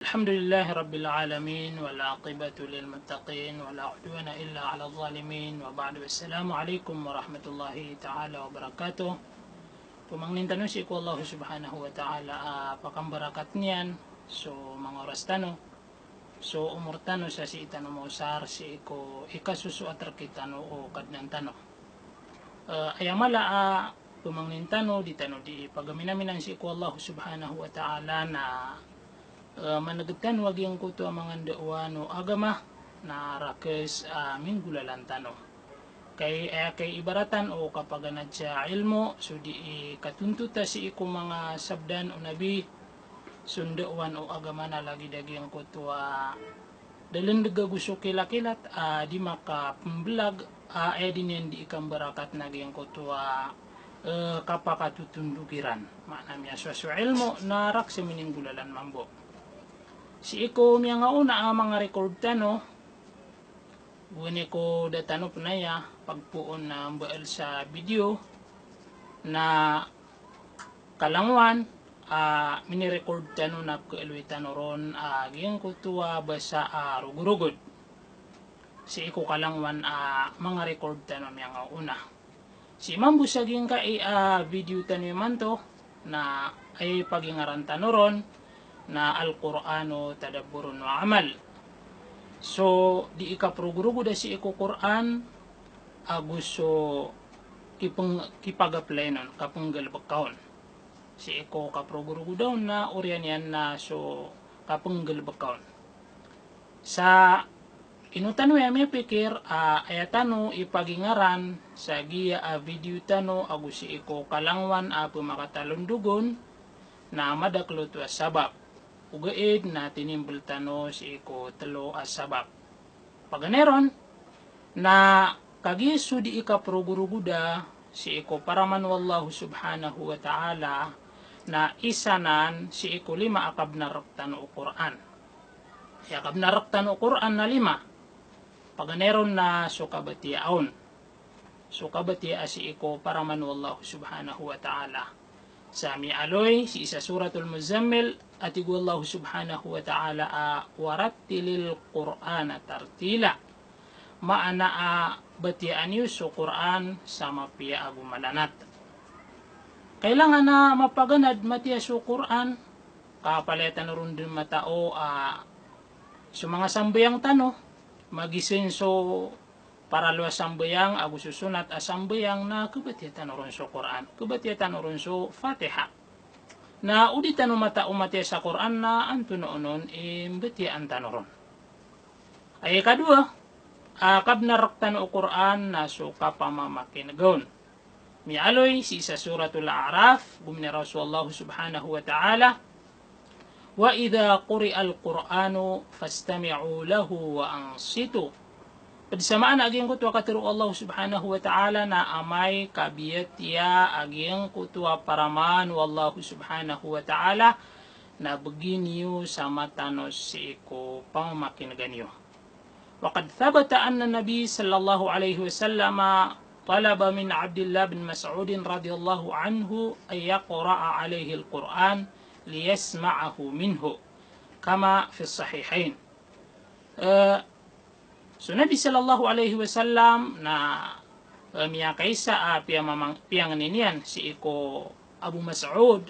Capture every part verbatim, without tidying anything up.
Alhamdulillahi Rabbil Alamin, wal aqibatu lil muttaqin, wala udwana illa ala zalimin, wa ba'du, assalamu alaikum warahmatullahi ta'ala wabarakatuh. Pamangnin tano sii ko Allah Subhanahu wa Ta'ala a pakambarakat niyan so manga oras tano, so omor tano sa sii tano maosar sii ko ikasosoat rkitano o Kadnan tano. Eh, aya mala a pamangnin tano, di tano di pagaminaminan sii ko Allah Subhanahu wa Ta'ala na, eh, maneged tano a giyangkoto a manga ndaowan o agama na rakhs a minggolalan tano. Kay, eh, kay ibaratan o kapaganad sa ilmo, so di i katontota sii ko manga sabdan o Nabi, so ndaowan o agama na lagid a giyangkoto a dalendeg ago so kilakilat a di makapembelag a aya di niyan di ikambarakat na giyangkoto a, eh, kapakatotondog iran. Maana miyasowa so ilmo na rakhs a mininggolalan mambo. Sii ko miyangaona a manga record tano, gowani ko da tano pn aya pagpoon na mbaal sa video na kalangowan a minirecord tano na pkhaaloy tano ron a giyangkoto a basa a rogorogod. Sii ko kalangowan a manga record tano a miyangaona. Sii mambo sa giyangkai a video tano imanto na aya pagingaran tano ron na Al-Qur'anu Tadabburun wa Amal. So di ikaprogorogod a sii ko Qur'an ago so kipeng-, kipagaplayn on, kapenggalebeka on. Sii ko kaprogorogod on na oriyan iyan na so kapenggalebeka on. Sa ino tano aya miyapikir a aya tano ipagingaran sa giya a video tano ago sii ko kalangowan a pemakatalondogon na madakel oto a sabap. Ogaid na tinimbel tano sii ko telo a sabap. Paganay ron na kagiya so di ikaprogorogoda sii ko paraman o Allah Subhanahu wa Ta'ala na isa nan sii ko lima a kabnar rektano o Qur'an. Aya kabnar rektano o Qur'an na lima. Paganay ron na so kabatiya on. So kabatiya a sii ko paraman o Allah Subhanahu wa Ta'ala. Sa miyaaloy sii sa Suratul Muzammil, a tig o Allah Subhanahu wa Ta'ala a, "Warattilil Qur'ana tartila." Maana a batiyaan iyo so Qur'an sa mapiya ago malanat. Kailangan a mapaganad matiya so Qur'an, ka palaya tano ron den matao a so manga sambayang tano, magisen so paralo a sambayang ago so sonat a sambayang na kabatiya tano ron so Qur'an, kabatiya tano ron so Fatiha. Na o di tano matao matiya sa Qur'an na antonaa onon i mbatiyaan tano ron. Aya ikadowa a kabnar rektano o Qur'an na so kapamamakinega on. Miyaaloy sii sa Suratul A'raf, gominiya raw so Allah Subhanahu wa Ta'ala, "Wa idha quri'al Qur'anu fastami'u lahu wa ansitu." Ped sa maana a giyangkoto a katharo o Allah Subhanahu wa Ta'ala na amay ka biyatiya a giyangkoto a paraman o Allah Subhanahu wa Ta'ala, na begi niyo sa matanos sii ko pamamakinega niyo. Wa qad thabata anna Nabi sallallahu alaihi wasallam talaba min Abdillah bin Mas'ud radhiyallahu anhu an yaqra'a alaihi al-Qur'an liyasma'ahu minhu, kama fi sahihain. Eh, so Nabi sallallahu alaihi wasallam na, eh, miyakaisa a piyamamang-, piyangnin iyan sii ko Abu Mas'ud,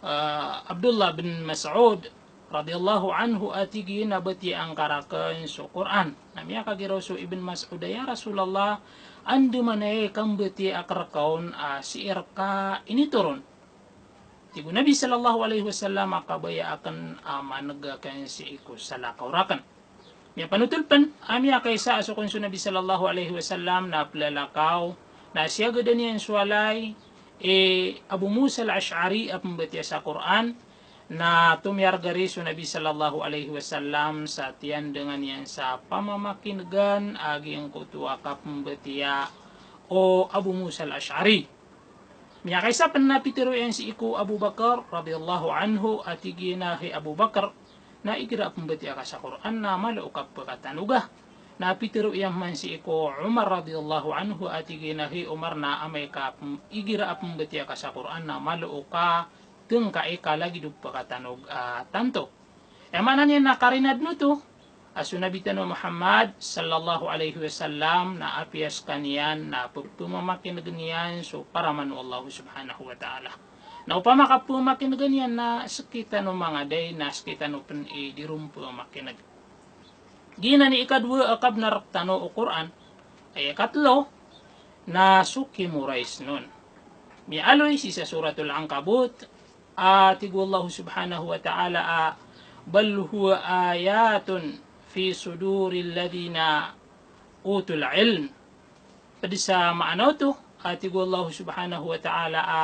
eh, Abdullah bin Mas'ud radhiyallahu anhu a tig iyan a batiyaan ka raken so Qur'an. Na miyakagiraw so Ibn Mas'ud a, "Ya Rasulullah, andamanaya i kambatiya akn reka on a sii reka initoron?" Tig o Nabi sallallahu alaihi wasallam a, "Kabaya akn a maneg akn sii ko salakaw raken." Miyapanotol pen a miyakaisa a so kon so Nabi sallallahu alaihi wasallam na pelalakaw, na siyagadan iyan so walay i Abu Musa al-Ash'ari a pembatiya sa Qur'an, na tomiyargari so Nabi sallallahu alaihi wasallam sa tiyandangan iyan sa pamamakinegan a giyangkoto a kapembatiya o Abu Musa al-Ash'ari. Miyakaisa pen na pitero iyan sii ko Abu Bakar radhiyallahu anhu a tig iyan a, "Hay Abu Bakar, na igira a pembatiya ka sa Qur'an na malo o kapekatanoga." Na pitero iyan man sii ko Umar radhiyallahu anhu a tig iyan a, "Hay Umar, na amay ka pem-, igira a pembatiya ka sa Qur'an na malo o katengkai ka lagid o pekatanog a tanto." Aya maana niyan na karina dn oto a so Nabi tano a Muhammad sallallahu alaihi wasallam na apiya skaniyan na pphamakinegen iyan so paraman o Allah subhanahu wa ta'ala. Na opama ka pphamakinegen iyan na sktano mangaday na sktano pn i di ron pphamakineg. Giyanan i ikadowa a kabnar tano o Qur'an. Aya ikatlo na so kimoraisn on. Miyaaloy sii sa Suratul Ankabut, a tig o Allah subhanahu wa ta'ala a, "Bal huwa ayatun fi suduril ladhina utul ilm." Pd sa maana oto, a tig o Allah subhanahu wa ta'ala a,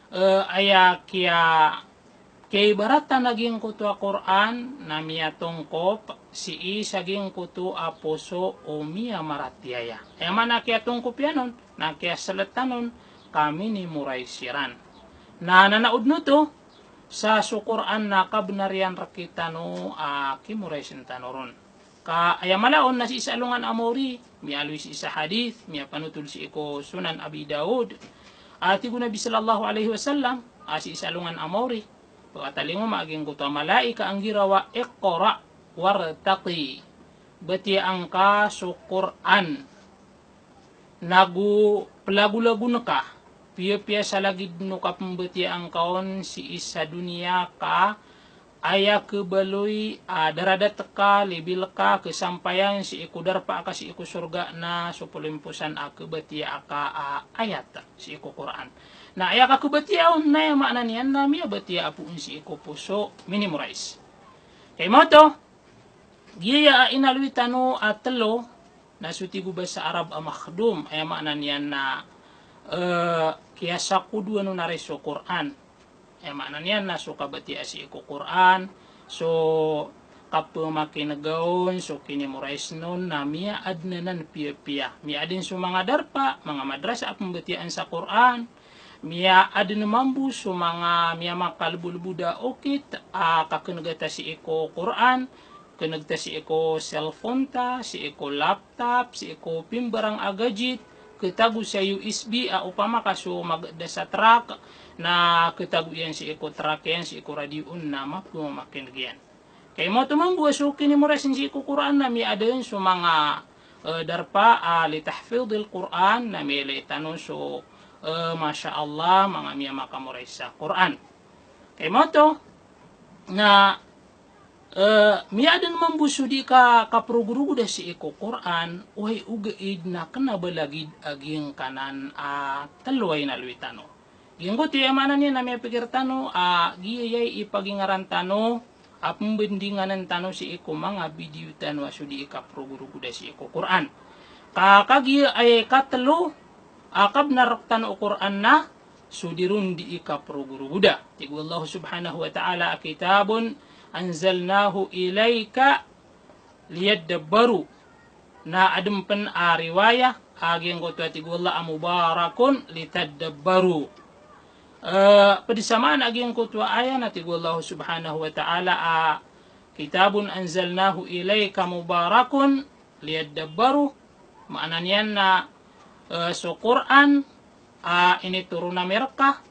eh, aya kiya, kiya ibaratan a giyangkoto a Qur'an na miyatongkop sii sa giyangkoto a poso o miyamaratiyaya. Aya maana kiyatongkop iyan on, na kiyaslt tano on ka minimorize iran. Na nanaod oto sa so Qur'an na kabnar iyan rktano a kimoraisn tano ron. Ka aya mala on na sii sa alongan a maori, miyaaloy sii sa hadith, miyapanotol sii ko Sunan Abi Daud. A tig o Nabi sallallahu alaihi wasallam, a sii sa alongan a maori, pkatalingoma a giyangkoto a malaika a nggiraw a, "Iqra wartaqi." Batiyaan ka so Qur'an. Nago plagolagon ka, piyapiya sa lagid o kapmbatiyaan ka on sii sa doniya ka aya khabaloy a daradat ka, level ka, khasampayan sii ko darpa ka sii ko sorga na so polomposan a khabatiyaa ka a ayat sii ko Qur'an. Na aya kakhabatiyaa on na aya maana niyan na miyabatiyaa poon sii ko poso, minimorize. Kay maoto, giya a inaloy tano a telo, na so tig o basa Arab a makhdum, aya maana niyan na, eh, kiyasakodoan on a ri so Qur'an. Aya maana niyan na so kabatiyaa sii ko Qur'an, so kapmakinega on, so kinimorize on, na miyaadn anan piyapiya. Miyaadn so manga darpa, manga madrasa a pmbatiyaan sa Qur'an, miyaadn mambo so manga miyamakalbolbod a okit a kakenega ta sii ko Qur'an, keneg ta sii ko cellphone ta, sii ko laptop, sii ko pimbarang a gadget, khatago sa U S B a opama ka so mageda sa truck, na khatago iyan sii ko truck iyan, sii ko radio on na mapmakineg iyan. Kay maoto mambo a so kinimorize sii ko Qur'an na miyaadn so manga, eh, darpa a li tahfidhil Qur'an, na miyailay tano so, eh, masha Allah, manga miyamakimorize sa Qur'an. Kay maoto na, eh, miyaadn mambo so di ka, kaprogorogoda sii ko Qur'an, oway ogaid na kena ba lagid a giyangkanan a telo a inaloy tano. Giyangkoto aya maana niyan na miyapikir tano a giyaya i pagingaran tano a pmbandinganan tano sii ko manga video tano a so di kaprogorogoda sii ko Qur'an. Ka kagiya aya ikatelo a kabnar tano o Qur'an na so di ron di kaprogorogoda. Tig o Allah subhanahu wa ta'ala a, "Kitabun anzalnahu ilayka liyadabbaru." Na adn pen a riwaya a giyangkoto a tig o Allah a mubarakun litadabbaru. Eh, ped sa maana a giyangkoto a aya na tig o Allah subhanahu wa ta'ala a, "Kitabun anzalnahu ilayka mubarakun liyadabbaru." Maana niyan na, eh, so Qur'an a initoron ami reka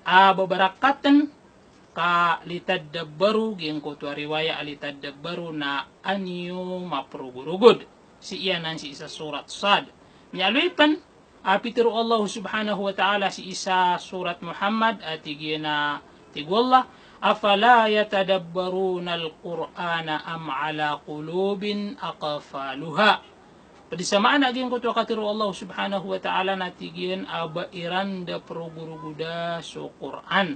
a babarakaten, ka litadabbaru, giyangkoto a riwaya a litadabbaru na an iyo maprogorogod. Sii anan sii sa Surat Sad. Miyaaloy pen a pitero o Allah subhanahu wa ta'ala sii sa Surat Muhammad a tig iyan a, tig o Allah, "Afala yatadabbarunal Qur'ana am ala qulubin aqfaluha?" Ped sa maana a giyangkoto a katero o Allah subhanahu wa ta'ala na tig iyan a ba iran da progorogoda so Qur'an.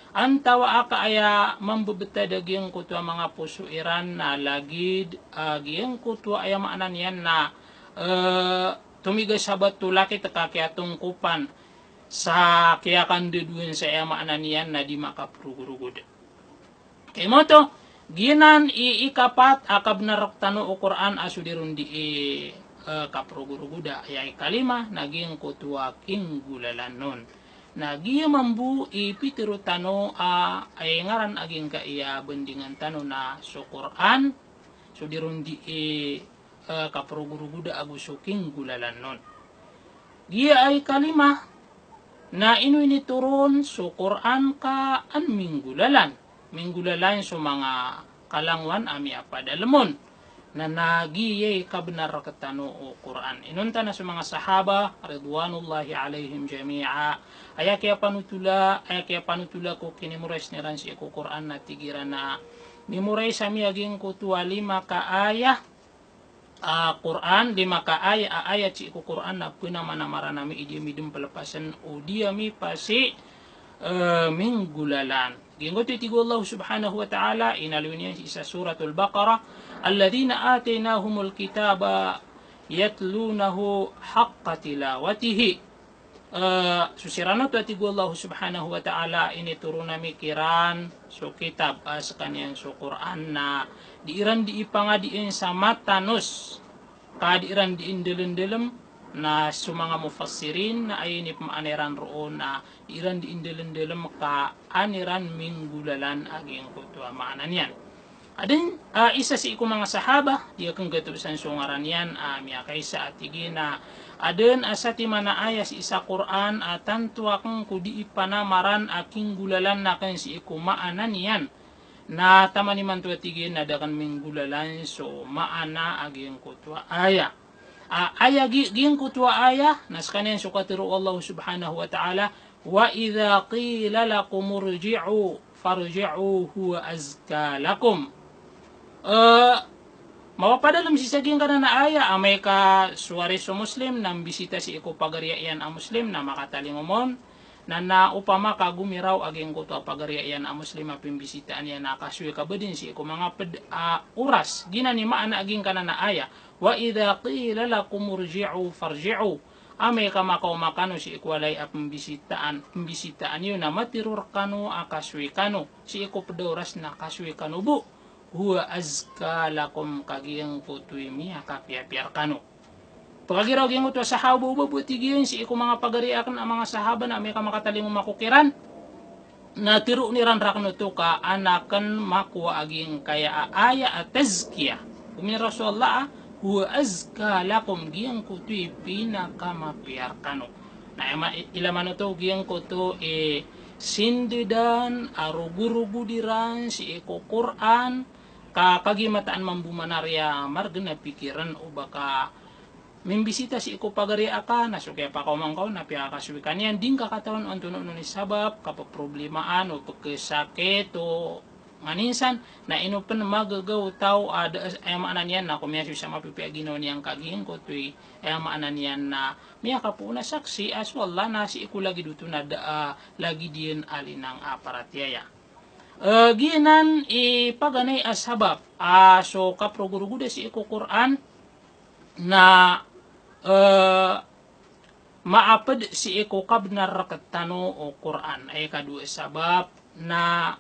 Antawaa ka aya mambebetad a giyangkoto a manga poso iran na lagid a giyangkoto a aya maana niyan na, eh, tomigas a bato lakit ka kiyatongkopan sa kiyakandedoen sa aya maana niyan na di makaprogorogod. Kay maoto, giyanan i ikapat a kabnar rektano o Qur'an a so di ron di, eh, kaprogorogoda, aya ikalima na giyangkoto a kinggolalan on. Na giya mambo i pitero tano a, aya ingaran a giyangkaya bandingan tano na so Qur'an, so di ron di, eh, eh, kaprogorogoda ago so kinggolalan on. Giya a ikalima na ino initoron so Qur'an ka an minggolalan. Minggolalan so manga kalangowan a miyapadalem on. Na, na giyai kabnar rektano o Qur'an. Inonta na so manga sahaba, ridwanullahi alaihim jami'a, aya kiyapanotola, aya kiyapanotola ko kinimemorize iran sii ko Qur'an na tig iran a mimemorize ami a giyangkoto a lima ka ayah a Qur'an, lima ka ayah, a ayat sii ko Qur'an na penamanamaran ami, di ami dn pelepasen, o di ami pasi, eh, minggolalan. Giyangkoto i tig o Allah subhanahu wa ta'ala, inaloy niyan sii sa Suratul Baqarah, "Alladhina atainahumul kitaba yatlunahu haqqa tilawatihi." Eh, so siran oto a tig o Allah subhanahu wa ta'ala, initoron ami kiran so kitab, a sekaniyan so Qur'an, na di iran di ipangadien sa matanos, ka di iran di indelendalem. Na so manga mufassirin na aya inipemaana iran roo na di iran di indelendalem ka an iran minggolalan a giyangkoto a maana niyan. Aden, ah, isa sii ko manga sahaba, di aken katosan so ngaran iyan, ah, miyakaisa a tig iyan a, aden a satiman a ayah sii sa Qur'an a tanto aken ko di ipanamaran a kinggolalan aken sii ko maana niyan. Na taman imanto a tig iyan na da aken minggolalan so maana a giyangkoto a ayah. Ah, aya gi-, giyangkoto a ayah, na sekaniyan so katero o Allah subhanahu wa ta'ala, "Wa idha qila lakum irji'u farji'u huwa azka lakum." Eh, mapapadalem sii sa giyangkanan a ayah, amay ka so ari so Muslim na mbisita sii ko pagariya iyan a Muslim, na makatalingoma on, na, na opama ka gomiraw a giyangkoto a pagariya iyan a Muslim a pimbisitaan iyan na kasoy ka ba den sii ko manga ped a oras. Giyanan i maana a giyangkanan a ayah. "Wa idha qila lakum irji'u farji'u." Amay ka makaoma kano sii ko walay a pembisitaan, pembisitaan iyo na matero rekano a kasoy kano, sii ko ped a oras na kasoy kano bo. "Huwa azka lakum," ka giyangkoto i miyakapiyapiya rekano. Pekagiraw giyangkoto a sahaba o ba bo a tig iyan sii ko manga pagari aken a manga sahaba na amay ka makatalingoma ko kiran. Na teroon iran raken oto ka an aken makowa a giyangkaya a ayah a tazkiyah. Omin i Rasulullah a, "Huwa azka lakum," giyangkoto i pinakamapiya rekano. Na aya ma-, i-, ilaman oto giyangkoto i sindedan a rogorogod iran sii ko Qur'an, ka kagiya mataan mambo manariya margen a pikiren o ba ka mimbisita sii ko pagari aka, na so kiyapakaoma ngka on na piyakakasoy ka niyan, di ngka katawan o antonaa onon i sabap, kapeproblemaan, o pekesakit, o nganin san, na ino pen magagaw o taw a da, aya maana niyan na komiyasoy sa mapipiya a ginawa niyan ka giyangkoto i, aya maana niyan na miyakapoon a saksi a so Allah na sii ko lagid oto na da a lagid iyan a linang a paratiyaya. Eh, giyanan i paganay a sabap a so kaprogorogod a sii ko Qur'an, na, eh, maaped sii ko kabnar rektano o Qur'an. Aya ikadowa a sabap na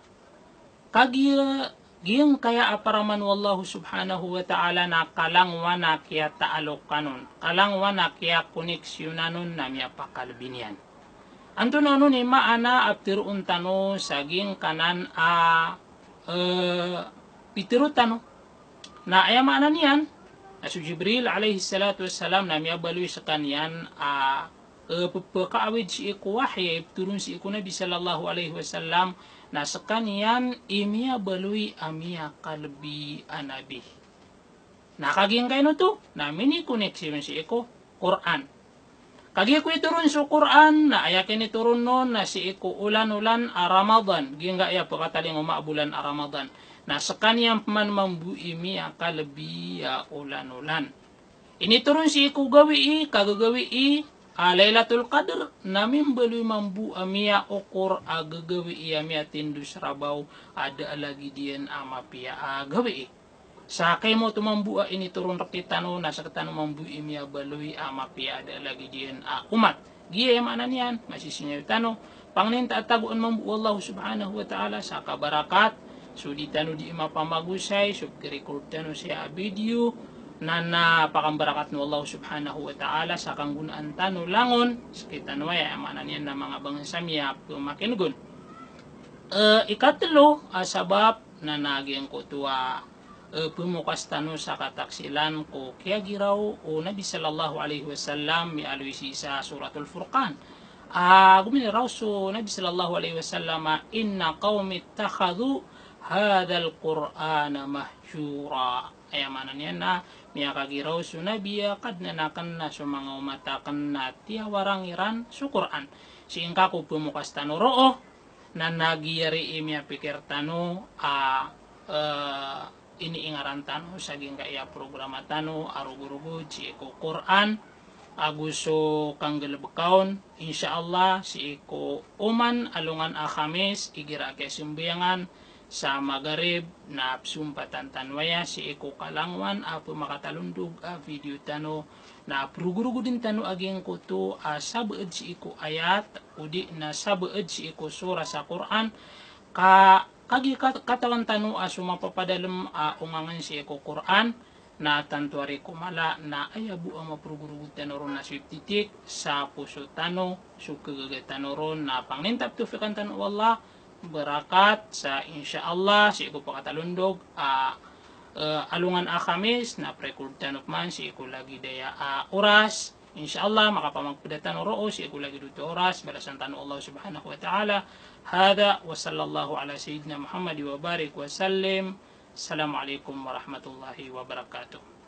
kagiya giyangkaya a paraman o Allah subhanahu wa ta'ala na kalangowan a kiyataalokan on, kalangowan a kiyakoneksiyonan on na miyapakalebi niyan. Antonaa onon i maana a piteroon tano sa giyangkanan a, eh, pitero tano? Na aya maana niyan, na so Jibril alayhis salatu wassalam na miyabaloy sekaniyan a, eh, pepekaawid sii ko wahi a ipetoron sii ko Nabi sallallahu alayhi wasallam, na sekaniyan i miyabaloy a miyakalebi a nabi. Na kagiya ngkaino oto, na minikoneksiyon sii ko Qur'an. Kagiya ko itoron so Qur'an, na aya kinitoron on na sii ko olan-olan a Ramadan, giyangkaya pekatalingoma a bolan a Ramadan. Na sekaniyan peman mambo i miyakalebi a olan-olan. Initoron sii ko gawii, kagagawii a Laylatul Qadr, na mimbaloy mambo a miyaokor a gagawii a miyatindo sa rabaw a da a lagid iyan a mapiya a gawii. Sa kaimo oto mambo a initoron rektano, na sekatano mambo i miyabaloy a mapiya a da a lagid iyan a omat. Giya aya maana niyan, masisingayo tano. Pangnin ta a tagoan mambo o Allah subhanahu wa ta'ala sa kabarakat, so di tano di mapamagosay so peki-record tano saya a video, na, na pakambarakat o Allah subhanahu wa ta'ala sa kanggonaan tano langon, sekitano aya, aya maana niyan na manga bangsa mi a pemakingon. Eh, ikatelo a sabap na, na giyangkoto a, eh, pemokas tano sa kataksilan ko kiyagiraw o Nabi sallallahu alayhi wasallam, miyaaloy sii sa Suratul Furqan. Ah, gomiraw so Nabi sallallahu alayhi wasallam a, "Inna qawmi ittakhadhu hadhal Qur'ana mahjura. Aya maana niyan na miyakagiraw so Nabi a Kadnan aken na so manga omat aken na tiyawarang iran so Qur'an. Sii ngka ko pemokas tano roo, na lagid ari i miyapikir tano a, eh, iniingaran tano sa giyangkaya programa tano a rogorogod sii ko Qur'an ago so kanggalebeka on, insha Allah, sii ko oman alongan a Khamis, igira a kiyasambayangan sa Maghrib, na pesompatan tano aya sii ko kalangowan a pemakatalondog a video tano, na perogorogoden tano a giyangkoto a sabaad sii ko ayat, odi na sabaad sii ko surah sa Qur'an, ka kagiya kat-, katawan tano a so mapapadalem a ongangen sii ko Qur'an, na tanto ari ko mala na aya bo a maperogorogod tano ron na so iptitik sa poso tano, so kagaga tano ron na pangnin ta ptowfiqan tano o Allah, barakat sa insha Allah sii ko pakatalondog a, eh, alongan a Khamis na pre-record tano pman sii ko lagid aya a oras. Insha Allah, makapamagpeda tano roo sii ko lagid oto a oras, balasan tano o Allah subhanahu wa ta'ala. Hadha wa sallallahu ala sayyidina Muhammad wa barik wa sallim. Assalamu alaikum warahmatullahi wabarakatuh.